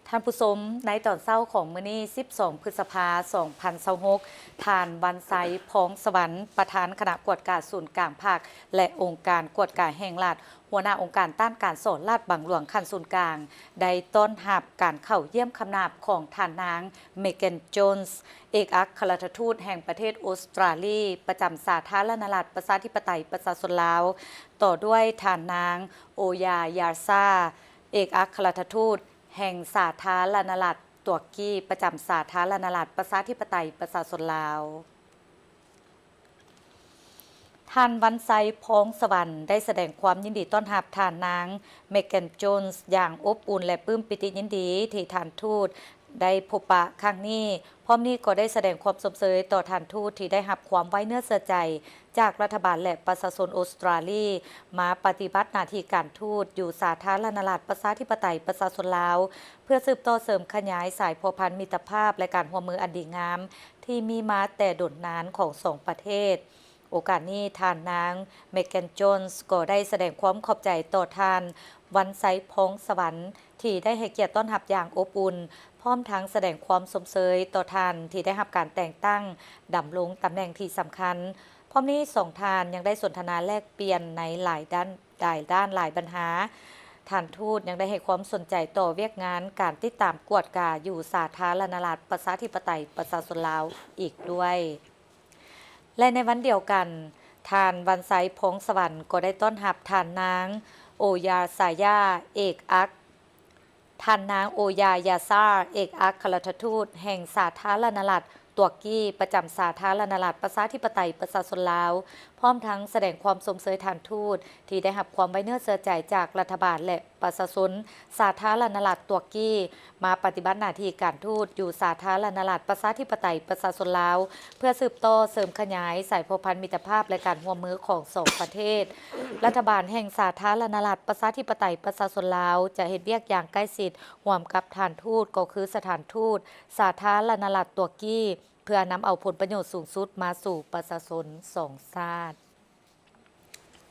ທ່ານຜູ້ຊົມ, ໃນຕອນເຊົ້າຂອງມື້ນີ້ ສິບສອງ ພຶດສະພາ ສອງພັນຊາວຫົກ, ທ່ານ ວັນໄຊ ພອງສະຫວັນ ປະທານຄະນະກວດກາສູນກາງພັກ ແລະ ອົງການກວດກາແຫ່ງລັດ, ຫົວໜ້າອົງການຕ້ານການສໍ້ລາດບັງຫຼວງຂັ້ນສູນກາງ ໄດ້ຕ້ອນຮັບການເຂົ້າຢ້ຽມຄຳນັບຂອງທ່ານນາງ ເມແກນ ໂຈນສ໌ ເອກອັກຄະລັດຖະທູດແຫ່ງປະເທດອົດສະຕຣາລີ ປະຈຳສາທາລະນະລັດ ປະຊາທິປະໄຕ ປະຊາຊົນລາວ, ຕໍ່ດ້ວຍທ່ານນາງ ໂອຢາ ຢາຊາ ເອກອັກຄະລັດຖະທູດ ແຫ່ງສາທາລະນະລັດຕຸວກີ ປະຈຳສາທາລະນະລັດ ປະຊາທິປະໄຕ ປະຊາຊົນລາວ. ທ່ານ ວັນໄຊ ພອງສະຫວັນ ໄດ້ສະແດງຄວາມຍິນດີຕ້ອນຮັບທ່ານນາງ ເມແກນ ໂຈນສ໌ ຢ່າງອົບອຸ່ນ ແລະ ປຶ້ມປີຕິຍິນດີທີ່ທ່ານທູດໄດ້ພົບປະຄັ້ງນີ້. ພ້ອມນີ້ກໍໄດ້ສະແດງຄວາມຊົມເຊີຍຕໍ່ທ່ານທູດທີ່ໄດ້ຮັບຄວາມໄວ້ເນື້ອເຊື່ອໃຈ ຈາກລັດຖະບານ ແລະ ປະຊາຊົນອົດສະຕຣາລີ ມາປະຕິບັດໜ້າທີ່ການທູດຢູ່ສາທາລະນະລັດ ປະຊາທິປະໄຕ ປະຊາຊົນລາວ ເພື່ອສືບຕໍ່ເສີມຂະຫຍາຍສາຍພົວພັນມິດຕະພາບ ແລະ ການຮ່ວມມືອັນດີງາມ ທີ່ມີມາແຕ່ດົນນານຂອງສອງປະເທດ. ໂອກາດນີ້, ທ່ານນາງ ເມແກນ ໂຈນສ໌ ກໍໄດ້ສະແດງຄວາມຂອບໃຈຕໍ່ທ່ານ ວັນໄຊ ພອງສະຫວັນ ທີ່ໄດ້ໃຫ້ກຽດຕ້ອນຮັບຢ່າງອົບອຸ່ນ, ພ້ອມທັງສະແດງຄວາມຊົມເຊີຍຕໍ່ທ່ານທີ່ໄດ້ຮັບການແຕ່ງຕັ້ງດຳລົງຕຳແໜ່ງທີ່ສຳຄັນ. ພ້ອມນີ້, ສອງທ່ານຍັງໄດ້ສົນທະນາແລກປ່ຽນໃນຫຼາຍດ້ານ, ຫຼາຍດ້ານ, ຫຼາຍບັນຫາ. ທ່ານທູດຍັງໄດ້ໃຫ້ຄວາມສົນໃຈຕໍ່ວຽກງານການຕິດຕາມກວດກາຢູ່ສາທາລະນະລັດ ປະຊາທິປະໄຕ ປະຊາຊົນລາວອີກດ້ວຍ. ແລະ ໃນວັນດຽວກັນ, ທ່ານ ວັນໄຊ ພອງສະຫວັນ ກໍໄດ້ຕ້ອນຮັບທ່ານນາງ ໂອຢາຊາຢາ ເອກອັກ ທ່ານນາງ ໂອຢາ ຢາຊາ ເອກອັກຄະລັດຖະທູດແຫ່ງສາທາລະນະລັດຕຸວກີ ປະຈຳສາທາລະນະລັດ ປະຊາທິປະໄຕ ປະຊາຊົນລາວ, ພ້ອມທັງສະແດງຄວາມຊົມເຊີຍທ່ານທູດ ທີ່ໄດ້ຮັບຄວາມໄວ້ເນື້ອເຊື່ອໃຈຈາກລັດຖະບານ ແລະ ປະຊາຊົນສາທາລະນະລັດຕຸວກີ ມາປະຕິບັດໜ້າທີ່ການທູດຢູ່ສາທາລະນະລັດ ປະຊາທິປະໄຕ ປະຊາຊົນລາວ ເພື່ອສືບຕໍ່ເສີມຂະຫຍາຍສາຍພົວພັນມິດຕະພາບ ແລະ ການຮ່ວມມືຂອງສອງປະເທດ. ລັດຖະບານແຫ່ງສາທາລະນະລັດ ປະຊາທິປະໄຕ ປະຊາຊົນລາວ ຈະເຮັດວຽກຢ່າງໃກ້ຊິດຮ່ວມກັບທ່ານທູດ ກໍຄືສະຖານທູດສາທາລະນະລັດຕຸວກີ ເພື່ອນຳເອົາຜົນປະໂຫຍດສູງສຸດມາສູ່ປະຊາຊົນສອງຊາດ.